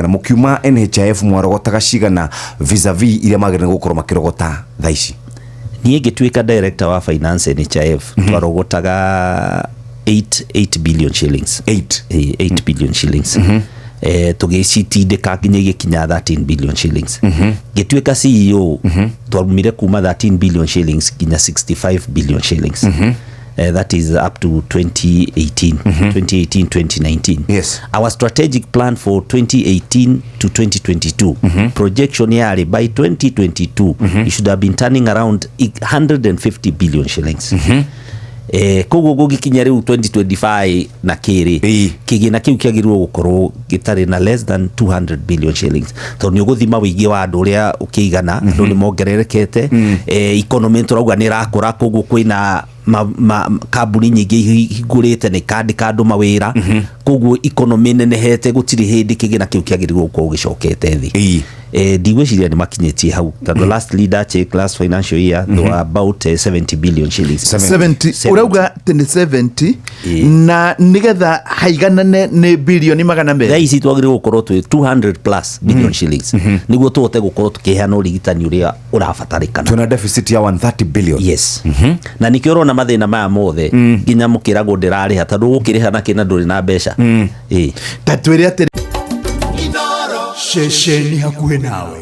Mũkiuma NHIF mwarogotaga cigana vis-a-vis iria magĩrĩire gũkorwo makĩrogota thaa ici? Niĩ ngĩtuĩka director wa finance NHIF, twarogotaga 8 billion shillings. 8? 8 billion shillings. Tũgĩcitindĩka nginya igĩkinya 13 billion shillings. Ngĩtuĩka CEO, twarumire kuma 13 billion shillings nginya 65 billion shillings. That is up to 2018, 2018 2019. Our strategic plan for 2018 to 2022 projection yarĩ by 2022 you should have been turning around 150 billion shillings. Koguo gũgĩkinya rĩu 2025 na kĩrĩ, kĩgĩna kĩu kĩagĩrĩirwo gũkorwo gĩtarĩ na less than 200 billion shillings, tondũ nĩ ũgũthima ũingĩ wa andũ ũrĩa ũkĩigana, andũ nĩ mongererekete, economy tũrauga nĩ ĩrakũra, koguo kwĩna kambuni nyingĩ ihingũrĩte na ikandĩka andũ mawĩra, koguo economy nenehete, gũtirĩ hĩndĩ kĩgĩna kĩu kĩagĩrĩirwo gũkorwo gĩcokete thĩ. Ndigwĩciria nĩ makinyĩtie hau, tondũ lastly ndacheck last financial year they were about 70 billion shillings. 70? 70. Ũrauga atĩ nĩ 70? Ĩĩ. Na nĩgetha haiganane nĩ bilioni magana thaa merĩ. Ici twagĩrĩirwo gũkorwo twĩ 200 plus billion shillings nĩguo tũhote gũkorwo tũkĩheana ũrigitani ũrĩa ũrabatarĩkana. Twĩna deficit ya 130 billion. Yes, na nĩkĩo ũrona mathĩna maya mothe, nginya mũkĩragwo ndĩrarĩha, tondũ ũgũkĩrĩha na kĩna ndũrĩ na mbeca. Ĩĩ. Ta twĩre atĩ Ceceni hakuhĩ nawe.